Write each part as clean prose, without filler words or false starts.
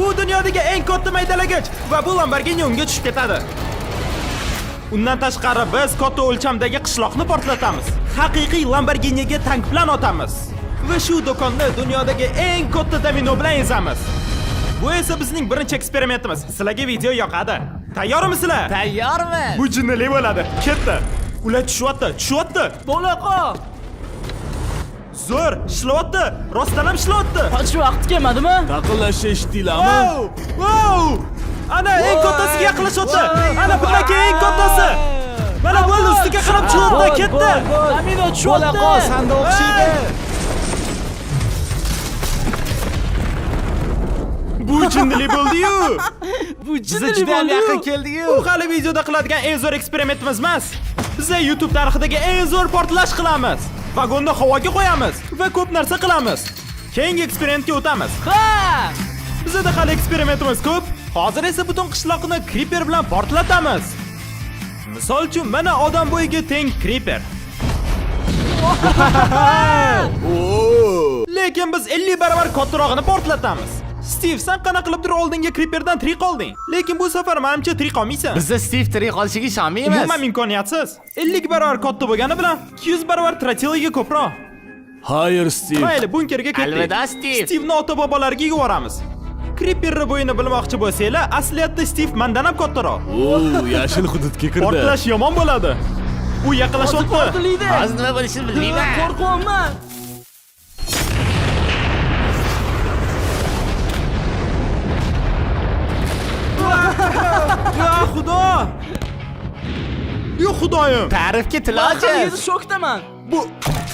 Bu dunyodagi eng katta maydalagich va bu Lamborghini unga tushib ketadi. Undan tashqari biz katta o'lchamdagi qishloqni portlatamiz. Haqiqiy Lamborghiniga tank bilan otamiz. Va shu do'konni dunyodagi eng katta domino bilan ezamiz. Bu esa bizning birinchi eksperimentimiz. Sizlarga video yoqadi. Tayyormisizlar? Tayyormiz. Bu jinnili bo'ladi. Ketdi. Ular tushyapti, tushyapti. Bo'laqa! Zo'r, ishlayapti. Rostdan ham ishlayapti. Qochish vaqti kelmadimi? Taqillashni eshitdinglarmi? Wow! Wow! Ana eng kattasiga yaqinlashyapti. Ana bundan keyin eng kattasi. Mana bo'ldi, ustiga qarab chiqyapti, ketdi. Domino tushyapti. Bo'laqa, sanda o'xshaydi. Bu jinnili bo'ldi-yu. Bu Biz jinnili juda ham bo'ldi-yu. yaqin keldik-yu. Bu hali videoda qiladigan eng zo'r eksperimentimiz emas. Biz YouTube tarixidagi eng zo'r portlash qilamiz. Vagonni havoga qo'yamiz va ko'p narsa qilamiz. Keyingi eksperimentga o'tamiz. Ha! Bizda hali eksperimentimiz ko'p. Hozir esa butun qishloqni creeper bilan portlatamiz. Misol uchun mana odam bo'yiga teng creeper. Lekin biz 50 barobar kattarog'ini portlatamiz. Steve, sen qanaqa qilibdir oldingi creeperdan tirik qolding? Lekin bu safar menimcha tirik qolmaysan. Bizni Steve tirik qolishiga ishonmaymiz. Umuman imkoniyatsiz. 50 barobar katta bo'lgani bilan 200 barobar trotilaga ko'proq. Hayır, Steve. Mayli, bunkerga ketdik. Alvida, Steve. Steve'ni ota-bobolariga yuboramiz. Creeperni bo'yini bilmoqchi bo'lsanglar, asliyatda Steve mandan ham kattaroq. Oo, yashil hududga kirdi. Portlash yomon bo'ladi. U Hozir yaqinlashyapti. portlaydi. Hozir nima bo'lishini bilmayman. Qo'rqyapman. Ya xudo! Yo xudoyim! Ta'rifga til Man hali ojiz. shokdaman.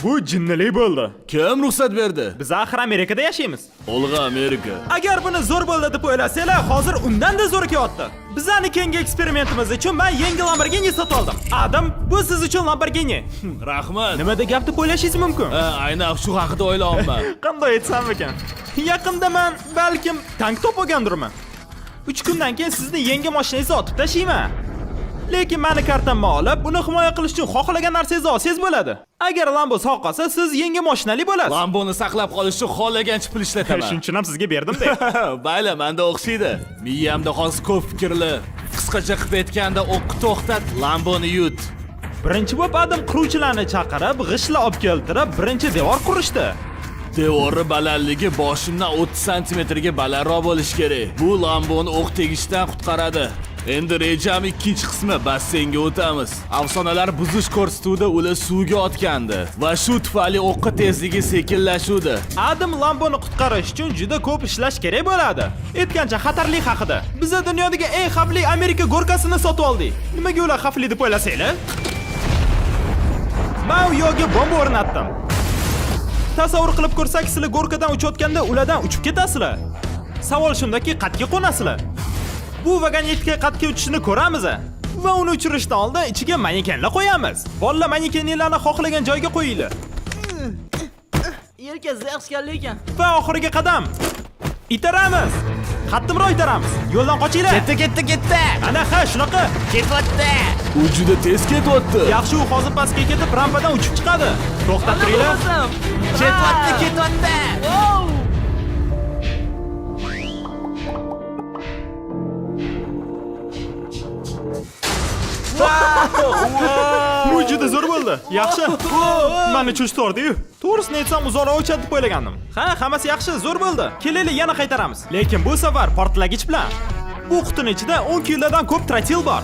Bu jinnili bo'ldi. Kim ruxsat berdi? Biz axir Amerikada yashaymiz. Olg'a Amerika. Agar buni zo'r bo'ldi deb o'ylasanglar, hozir undan-da zo'ri kelyapti. Bizani keyingi eksperimentimiz uchun men yangi Lamborghini sotib oldim. Adam, bu siz uchun Lamborghini. Rahmat. Nimada gap deb o'ylashingiz mumkin? Ha, aynan shu haqida o'ylayapman. Qanday aytsam ekan? Yaqinda men balkim tank top olgandirman. 3 kundan keyin sizni yangi mashinangizni otib tashlayman. Lekin meni kartamni olib, uni himoya qilish uchun xohlagan narsangizni olsangiz bo'ladi. Agar Lambo sog' qolsa, siz yangi mashinali bo'lasiz. Lamboni saqlab qolish uchun xohlagancha pul ishlataman. Shuning uchun ham sizga berdim-da. Mayli, menda o'xshaydi. Miyamda hozir ko'p fikrlar. Qisqacha qilib aytganda, o'qni to'xtat, Lamboni yut. Birinchi bo'lib Adam quruvchilarni chaqirib, g'ishtlar olib keltirib, birinchi devor qurishdi. Devorni balandligi boshimdan 30 santimetrga balandroq bo'lishi kerak. Bu Lamboni o'q tegishdan qutqaradi. Endi rejam ikkinchi qismi, basseynga o'tamiz. Afsonalar buzish ko'rsatuvida ular suvga otgandi va shu tufayli o'qqa tezligi sekinlashuvdi. Adam Lamboni qutqarish uchun juda ko'p ishlash kerak bo'ladi. Aytgancha xatarli haqida. Biz dunyodagi eng xavfli Amerika gorkasini sotib oldik. Nimaga ular xavfli deb o'ylasanglar? Men u yoqga bomba o'rnatdim. Tasavvur qilib ko'rsak, sizlar gorkadan uchayotganda ulardan uchib ketasizlar. Savol shundaki, qatga qo'nasizlar? Bu vagonetka qatga uchishini ko'ramiz. Va uni uchirishdan oldin ichiga manekenlar qo'yamiz. Bolalar manekenlarni xohlagan joyga qo'yinglar. Yelkasi yaxshi kalla ekan. Va oxirgi qadam. Itaramiz. Qattiqroq itaramiz. Yo'ldan qochinglar. Ketdi, ketdi, ketdi. Ana ha, shunaqa. Ketyapti. U juda tez ketyapti. Yaxshi u hozir pastga ketib rampadan uchib chiqadi. To'xtab turinglar. Bosam. Ketyapti, ketyapti. Wow! Bu juda zo'r bo'ldi. Yaxshi. Meni cho'chitordi-yu. To'g'risini aytsam, uzoqroq uchadi deb o'ylagandim. Ha, hammasi yaxshi, zo'r bo'ldi. Kelaylik, yana qaytaramiz. Lekin bu safar portlagich bilan. Bu qutini ichida 10 kilodan ko'p trotil bor.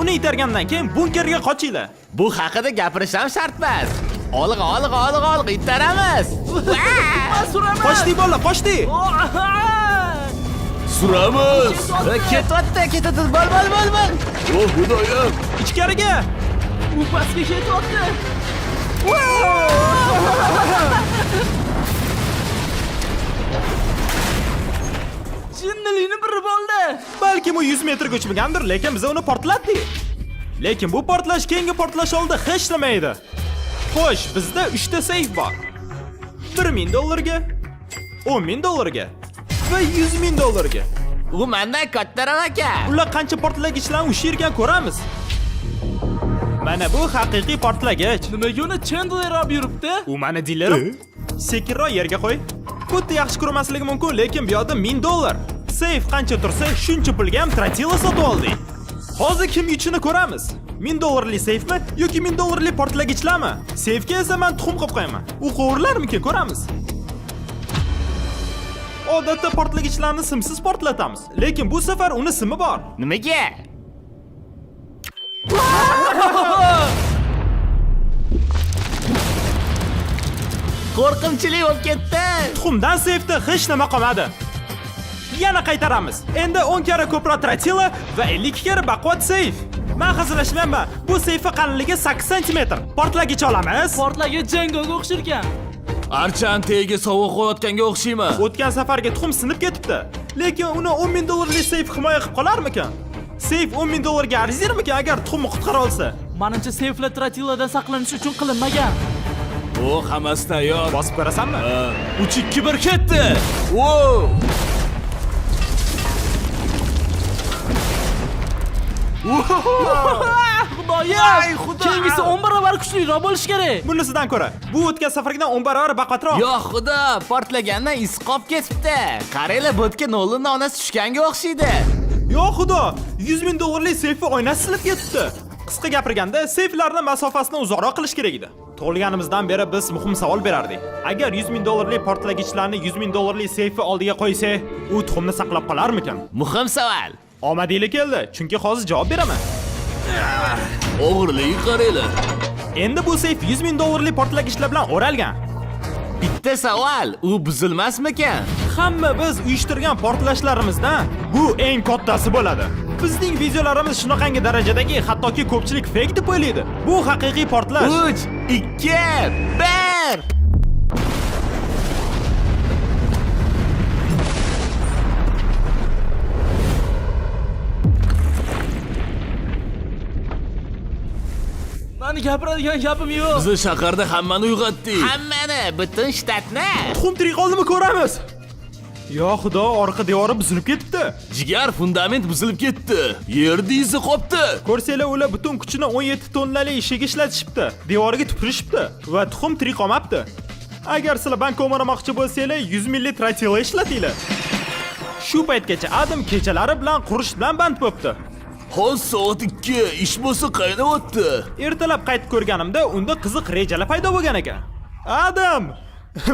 Uni itargandan keyin bunkerga qochinglar. Bu haqida gapirish ham shart emas. Olg'a, olg'a, olg'a, olg'a ittaramiz. Man suraman. Qochdik bolalar, qochdik. Oh, Suramiz. Ketyapti, ketyapti. Bol, bol, bol, bol. O xudoyim. Ichkariga. U pastga ketyapti. Jinnilikni biri bo'ldi. Balkim u 100 metrga uchmagandir, lekin biz uni portlatdik. Lekin bu portlash keyingi portlash oldi hech nima edi. Xo'sh, bizda 3 ta seyf bor. 1000 dollarga, 10 000 dollarga va 100 000 dollarga. U mendan kattaroq aka. Ular qancha portlagichlarni ushirgan ko'ramiz. Mana bu haqiqiy portlagich. Nimaga uni Chandler olib yuribdi? U mani dilerim. Sekinroq yerga qo'y. Bu yerda yaxshi ko'rmasligi mumkin, lekin bu yoqda 1000 dollar. Seyf qancha tursa, shuncha pulga ham trotila sotib oldik. Hozir kim yutishini ko'ramiz. 1000 dollarli seyfmi yoki 1000 dollarli portlagichlarmi? Seyfga esa men tuxum qo'yib qo'yaman. U qovurilarmikin ko'ramiz. Odatda portlagichlarni simsiz portlatamiz, lekin bu safar uni simi bor. Nimaga? Qo'rqinchli bo'lib ketdi. Tuxumdan seyfda hech nima qolmadi. Yana qaytaramiz. Endi 10 karra ko'proq trotila va 52 karra baquvvat seyf. Men hazillashmayman. Bu seyfi qalinligi 8 sm. Portlagich olamiz. Portlagich Jengaga o'xsharkan. Archan tagiga sovuq qo'yayotganga o'xshaymi? O'tgan safargi tuxum sinib ketibdi. Lekin uni 10 ming dollarli seyf himoya qilib qolarmikan? Seyf 10 ming dollarga arzirmikan agar tuxumni qutqara olsa? Manimcha seyflar trotiladan saqlanish uchun qilinmagan. O, hammasi tayyor. Bosib ko'rasanmi? 3 2 1 ketdi. Wow! Xudoyim! Keyingisi 10 barobar kuchliroq bo'lishi kerak. Bunisidan ko'ra, bu o'tgan safargidan 10 barobar baquvvatroq. Yo xudo, portlagandan iz qolib ketibdi. Qaranglar, bo'tga Nolanning onasi tushganga o'xshaydi. Yo xudo, 100 ming dollarli seyfi oynasi silib ketibdi. Qisqa gapirganda, seyflarni masofasini uzoqroq qilish kerak edi. Tug'ilganimizdan beri biz muhim savol berardik. Agar 100 ming dollarli portlagichlarni 100 ming dollarli seyfi oldiga qo'ysak, u tuxumni saqlab qolarmikan? Muhim savol. Omadinglar keldi, chunki hozir javob beraman. O'g'irligi qaranglar. Endi bu seyf 100 ming dollarli portlagichlar bilan o'ralgan. Bitta savol, u buzilmasmikan? Hamma biz uyushtirgan portlashlarimizdan bu eng kattasi bo'ladi. Bizning videolarimiz shunaqangi darajadaki, hattoki ko'pchilik fake deb o'ylaydi. Bu haqiqiy portlash. 3 2 1. Mani gapiradigan gapim yo'q. Bizni shaharda hammani uyg'otdik. Hammani, butun shtatni. Tuxum tirik qoldimi ko'ramiz. Yo xudo, orqa devori buzilib ketibdi. Jigar fundament buzilib ketdi. Yerda izi qopti. Ko'rsanglar, ular butun kuchini 17 tonnali eshiga ishlatishibdi. Devoriga tupurishibdi va tuxum tirik qolmabdi. Agar sizlar bank o'marmoqchi bo'lsanglar, 100 ml trotila ishlatinglar. Shu paytgacha Adam kechalari bilan qurish bilan band bo'pti. Hozir soat 2, ish bo'lsa qaynayapti. Ertalab qaytib ko'rganimda unda qiziq rejalar paydo bo'lgan ekan. Adam,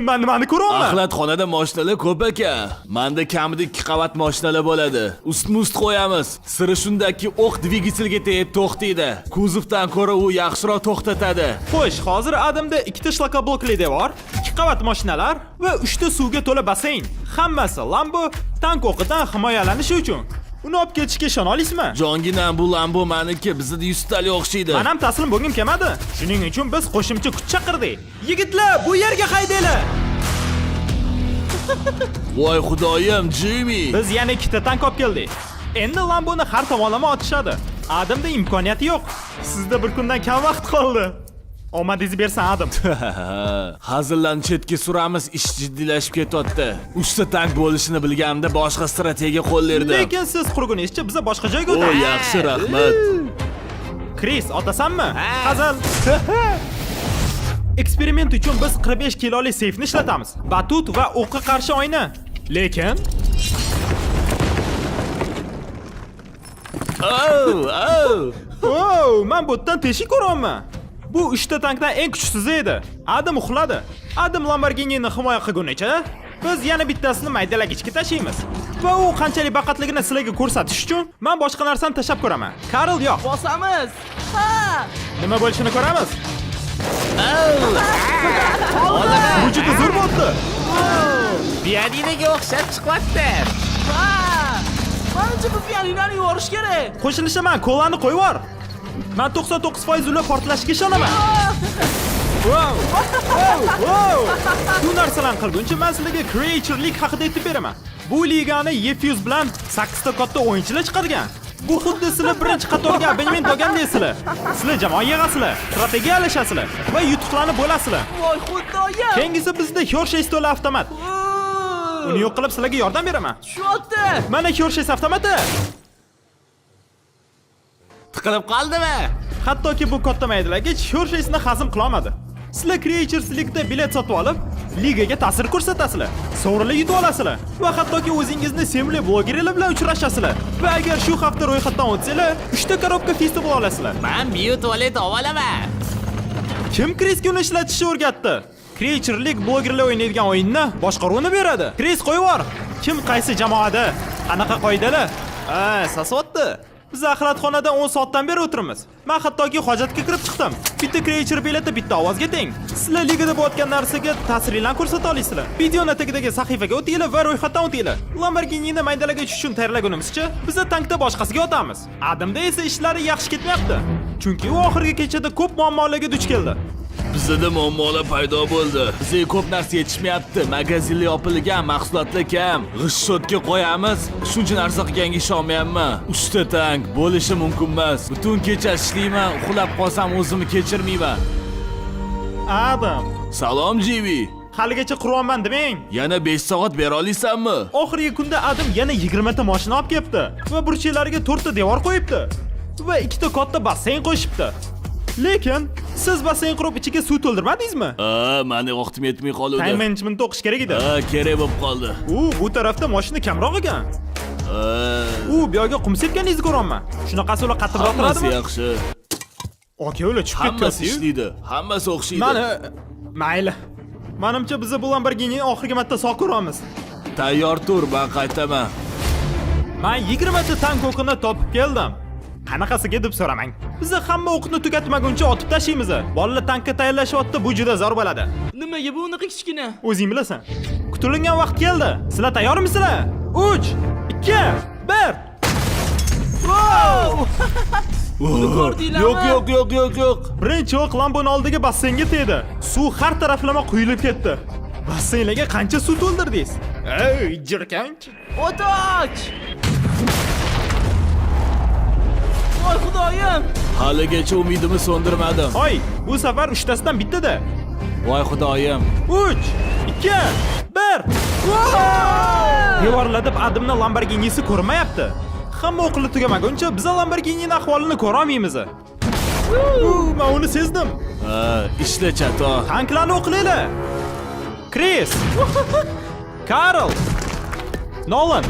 men nimani ko'ryapman? Axlatxonada mashinalar ko'p ekan. Menda kamida 2 qavat mashinalar bo'ladi. Ustma-ust qo'yamiz. Siri shundaki, o'q dvigatelga tegib to'xtaydi. Kuzovdan ko'ra u yaxshiroq to'xtatadi. Xo'sh, hozir Adamda 2 ta shlakablokli devor, 2 qavat mashinalar va 3 ta suvga to'la basseyn. Hammasi Lambo tank o'qidan himoyalanishi uchun. Uni olib ketishga ishona olasizmi? Jonginam bu Lambo meniki, bizda 100 tali o'xshaydi. Men ham taslim bo'lgim kelmadi. Shuning uchun biz qo'shimcha kuch chaqirdik. Yigitlar, bu yerga haydanglar. Voy xudoyim, Jimmy. Biz yana 2 ta tank olib keldik. Endi Lamboni har tomonlama otishadi. Adamda imkoniyati yo'q. Sizda bir kundan kam vaqt qoldi. Omadingizni bersin Adam. Hazillarni chetga suramiz, ish jiddiylashib ketyapti. 3 ta tank bo'lishini bilganimda boshqa strategiya qo'llardim. Lekin siz qurguningizcha biza boshqa joyga O, o'tamiz. yaxshi, rahmat. Chris, otasanmi? Hazil. Eksperiment uchun biz 45 kiloli seyfni ishlatamiz. Batut va o'qqa qarshi oyna. Lekin Oh, oh. Oh, men bu yerdan teshik ko'ryapman. Bu 3 ta tankdan eng kuchlisi edi. Adam uxladi. Adam Lamborghini'ni himoya qilgunicha biz yana bittasini maydalagichga tashlaymiz. Va u qanchalik baqatligini sizlarga ko'rsatish uchun men boshqa narsani tashlab ko'raman. Karl yo'q. Bosamiz. Ha! Nima bo'lishini ko'ramiz. Bu juda zo'r bo'ldi. Pianinoga o'xshab chiqyapti. Ha! Manimcha bu pianinoni yuborish kerak. Qo'shilishaman, kolani qo'yib yubor. Men 99% ular portlashga ishonaman. Wow! Wow! Wow! Bu narsalarni qilguncha men sizlarga Creature League haqida aytib beraman. Bu ligani Yefuse bilan 8 ta katta o'yinchilar chiqargan. Bu xuddi sizlar birinchi qatorga abonement olgandaysizlar. Sizlar jamoa yig'asizlar, strategiya alashasizlar va yutuqlarni bo'lasizlar. Voy xudoyim! Keyingisi bizda Hershey's to'la avtomat. Uni yo'q qilib sizlarga yordam beraman. Tushyapti. Mana Hershey's avtomati. Tiqilib qoldimi? Hattoki bu katta maydalagich Hershey'sni hazm qila olmadi. Sizlar Creatures League'da bilet sotib olib, Ligaga ta'sir ko'rsatasizlar. Sovrinlar yutib olasizlar va hattoki o'zingizni sevimli blogerlar bilan uchrashasizlar. Va agar shu hafta ro'yxatdan o'tsanglar, 3 ta korobka festival olasizlar. Man bio tualet olaman. Kim Krisga uni ishlatishni o'rgatdi? Creature League blogerlar o'ynaydigan o'yinni boshqaruvni beradi. Kris, qo'yib yubor. Kim qaysi jamoada? Qanaqa qoidalar? Ha, sasotdi. Biz axlatxonada 10 soatdan beri o'tiribmiz. Men hattoki hojatga kirib chiqdim. Bitta Creature bileti bitta ovozga teng. Sizlar ligada bo'layotgan narsaga ta'siringlarni ko'rsata olasizlar. Videoni tagidagi sahifaga o'tinglar va ro'yxatdan o'tinglar. Lamborghini'ni maydalagich uchun tayyorlagunimizcha, biz tankda boshqasiga otamiz. Adamda esa ishlari yaxshi ketmayapti. Chunki u oxirgi kechada ko'p muammolarga duch keldi. Bizda muammolar paydo bo'ldi. Bizga ko'p narsa yetishmayapti. Magazinlar yopilgan, mahsulotlar kam. G'isht qo'yamiz. Shuncha narsa qilganga ishonmayapman. 3 ta tank bo'lishi mumkin emas. Butun kecha ishlayman, uxlab qolsam o'zimni kechirmayman. Adam, Salom Jivi. haligacha quryapman demang. Yana 5 soat bera olasanmi? Oxirgi kunda Adam yana 20 ta mashina olib kelibdi va burchaklariga 4 ta devor qo'yibdi va 2 ta katta basseyn qo'shibdi. Lekin siz basseyn qurib ichiga suv to'ldirmadingizmi? Ha, mani vaqtim yetmay qoldi. Time managementni o'qish kerak edi. Ha, kerak bo'lib qoldi. U bu tarafda mashina kamroq ekan. Ha, U bu yoqqa qum sepganingizni ko'ryapman. Shunaqasi ular qattiqroq hammasi turadimi? yaxshi. Aka, ular tushib Hammasi ketdi. ishlaydi. Hammasi o'xshaydi. Mani mayli. Menimcha biz bu Lamborghini'ni oxirgi marta sog' ko'ramiz. Tayyor tur, men qaytaman. Men 20 ta tank o'qini topib keldim. Qanaqasiga deb so'ramang. Biz hamma o'qni tugatmaguncha otib tashlaymiz. Bolalar tankka tayyorlashyapti, bu juda zo'r bo'ladi. Nimaga bu unaqa kichkina? O'zing bilasan. Kutilgan vaqt keldi. Sizlar tayyormisizlar? 3 2 1. Wow! Buni ko'rdinglarmi? Yo'q, yo'q, yo'q, yo'q, yo'q. Birinchi o'q Lamboning oldiga basseynga tegdi. Suv har taraflama quyilib ketdi. Basseynlarga qancha suv to'ldirdingiz? Ey, jirkanch. O'toch! Voy xudoyim! Haligacha umidimni so'ndirmadim. Oy, bu safar uchtasidan bittada. Voy xudoyim. 3 2 1. Devorlatib Adamni Lamborghinisi ko'rmayapti. Hamma o'qili tugamaguncha biz Lamborghinining ahvolini ko'ra olmaymiz. Men uni sezdim. Ha, ishla chato. Tanklarni o'qilinglar. Chris. Karl. Nolan.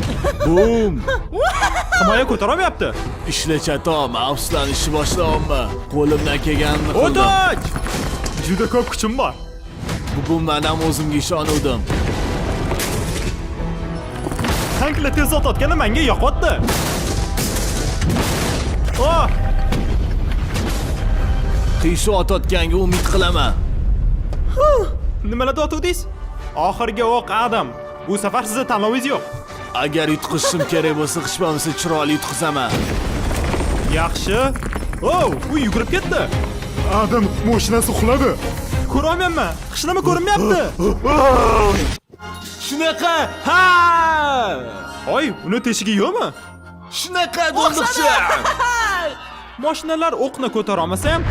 Bum. Himoya ko'tarolmayapti. Ishla chato, mavslanishni boshlayapman. Qo'limdan kelganini qildim. O'toch! Juda ko'p kuchim bor. Bugun men ham o'zimga ishonuvdim. Tanklar tez otayotgani menga yoqyapti. Oh, Qiyshuv otayotganga umid qilaman. Nimalarda otuvdingiz? Oxirgi o'q Adam. Bu safar sizni tanlovingiz yo'q. Agar yutqizishim kerak bo'lsa, hech bo'lmasa chiroyli yutqizaman. Yaxshi. Oh, u yugurib ketdi. Adam mashinasi uxladi. Ko'rolmayapman. Hech nima ko'rinmayapti. Shunaqa, ha! Oy, uni teshigi yo'qmi? Shunaqa do'ndiqcha. Mashinalar o'qni ko'tara olmasa ham,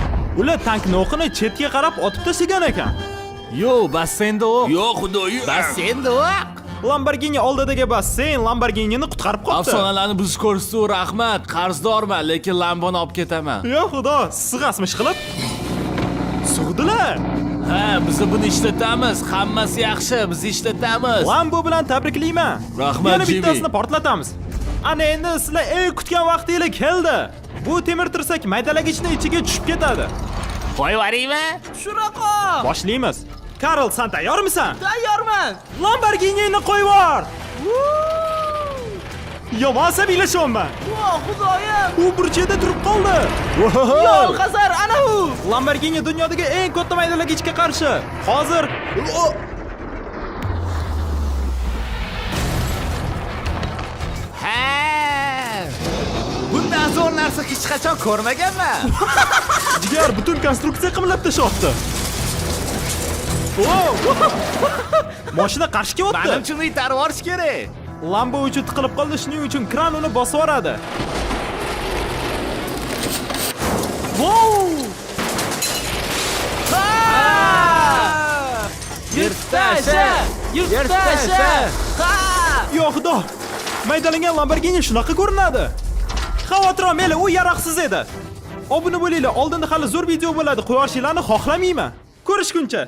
ular tankni o'qini chetga qarab otib tashlagan ekan. Yo, basseynda o'q. Yo'q, xudoyim. Basseynda o'q. Lamborghini oldidagi basseyn Lamborghinini qutqarib qoldi. Afsonalarni buzish ko'rsatuv rahmat. Qarzdorman, lekin Lamboni olib ketaman. Yo xudo, sig'asmi qilib? Sug'dilar. Ha, biz buni ishlatamiz. Hammasi yaxshi, biz ishlatamiz. Lambo bilan tabriklayman. Rahmat, Yana Jimmy. bittasini portlatamiz. Ana endi sizlar eng kutgan vaqtingiz keldi. Bu temir tirsak maydalagichni ichiga tushib ketadi. Qo'yib yuboraymi? Shunaqa! Boshlaymiz. Karl, sen tayyormisan? Tayyorman! Lamborghinini qo'yib yubor. Yomon asabiylashyapman. Voy xudoyim! U burchakda turib qoldi. Yo'l qazar ana u! Lamborghini dunyodagi eng katta maydalagichga qarshi. Hozir Ha! Bundan zo'r narsa hech qachon ko'rmaganman. Jigar butun konstruksiya qimlab tashyapti. Oh! Mashina qarshi kelyapti. Manimcha uni itarib yuborish kerak. Lambo uchun tiqilib qoldi, shuning uchun kran uni bosib yuboradi. Wow! Yirtasha! Yirtasha! Ha! Yo xudo! Maydalangan Lamborghini shunaqa ko'rinadi. Xavotir olmanglar, u yaroqsiz edi. Obuna bo'linglar, oldinda hali zo'r video bo'ladi. Qo'yishinglarni xohlamayman. Ko'rishguncha.